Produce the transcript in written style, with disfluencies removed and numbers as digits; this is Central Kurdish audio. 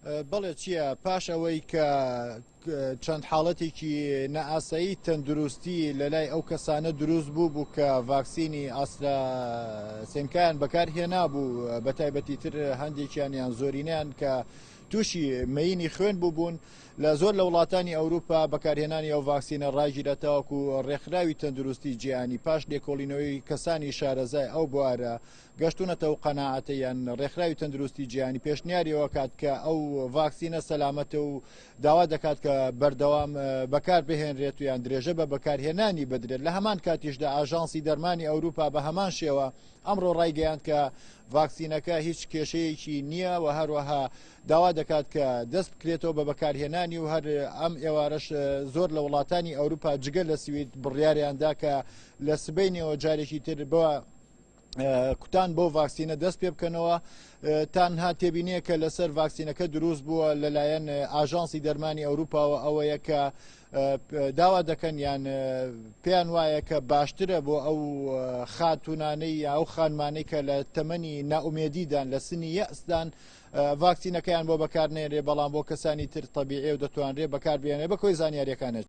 بەڵێ چییە پاش ئەوەی کە چەند حاڵەتێکی نائاسایی تەندروستی لەلای ئەو کەسانە دروست بوو بوو کە ڤاکسینی ئاستراسێنکایان بەکار هێنابوو بە تایبەتی تر هەندێکیان یان زۆرینیان کە تووشی مەینی خوێن بووبوون لە زۆر لە وڵاتانی ئەوروپا بەکارهێنانی ئەو ڤاکسینە ڕاگیرا تاوەکو ڕێکخراوی تەندروستی جیهانی پاش لێکۆڵینەوەی کەسانی شارەزای ئەو بوارە گەشتونەتە ئەو قەناعەتە یان ڕێکخراوی تەندروستی جیهانی پێشنیاری ئەوە کات کە ئەو ڤاکسینە سەلامەتە و داوا دەکات کە بەردەوام بەکار بهێنرێت و یان درێژە بە بەکارهێنانی بدرێت لە هەمان کاتیشدا ئاژانسی دەرمانی ئەوروپا بە هەمان شێوە ئەمڕۆ ڕایگەیاند کە ڤاکسینەکە هیچ کێشەیەکی نییە و هەروەها داوا دەکات کە دەست بکرێتەوە بە بەکارهێنانی و هەر ئەم ئێوارەش زۆر لە وڵاتانی ئەوروپا جگە لە سوید بڕیاریاندا کە لە سبەینەوە جارێکی تر بە کوتان بۆ ڤاکسینە دەست پێ بکەنەوە تەنها تێبینیە کە لەسەر ڤاکسینەکە دروست بووە لەلایەن ئاژانسی دەرمانی ئەوروپاوە ئەوەیە کە داوا دەکەن یان پێیان وایە کە باشترە بۆ ئەو خاتونانەی یا ئەو خانمانەی کە لە تەمەنی نائومێدیدان لە سنی یەسدان ڤاکسینەکەیان بۆ بەکارنێنرێ بەڵام بۆ کەسانی تر تەبیعێ و دەتوانرێ بەکاربیێنێ بە کۆی زانیاریەکانت.